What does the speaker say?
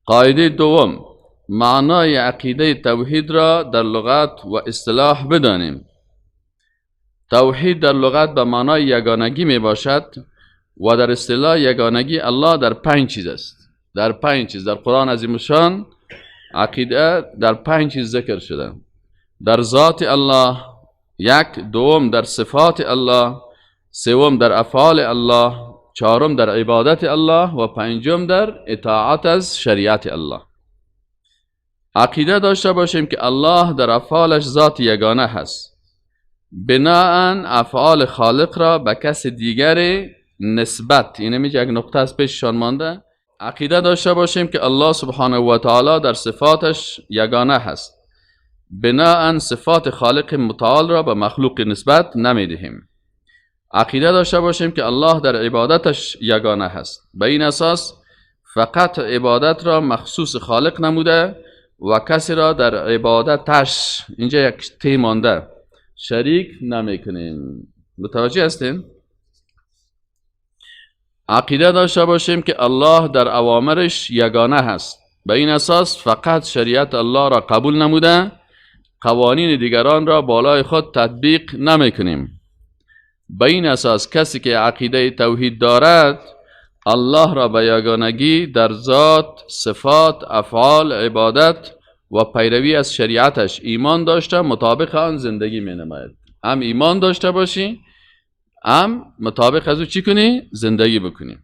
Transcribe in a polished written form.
قاعده دوم، معنای عقیده توحید را در لغت و اصطلاح بدانیم. توحید در لغت به معنای یگانگی می باشد و در اصطلاح یگانگی الله در 5 چیز است. در 5 چیز در قرآن عظیم الشان عقیده در 5 چیز ذکر شده. در ذات الله 1، دوم در صفات الله، سوم در افعال الله، چهارم در عبادت الله و پنجم در اطاعت از شریعت الله. عقیده داشته باشیم که الله در افعالش ذات یگانه هست. بناءً افعال خالق را به کس دیگر نسبت، اینه میگه یک نقطه از پیششان مانده. عقیده داشته باشیم که الله سبحانه و تعالی در صفاتش یگانه هست. بناءً صفات خالق متعال را به مخلوق نسبت نمیدهیم. عقیده داشته باشیم که الله در عبادتش یگانه هست. به این اساس فقط عبادت را مخصوص خالق نموده و کسی را در عبادتش، اینجا یک تی مانده، شریک نمیکنیم. متوجه هستین؟ عقیده داشته باشیم که الله در اوامرش یگانه هست. به این اساس فقط شریعت الله را قبول نموده، قوانین دیگران را بالای خود تطبیق نمیکنیم. به این اساس کسی که عقیده توحید دارد الله را به یگانگی در ذات، صفات، افعال، عبادت و پیروی از شریعتش ایمان داشته مطابق آن زندگی می نماید. هم ایمان داشته باشی، هم مطابق از او چی کنی؟ زندگی بکنی.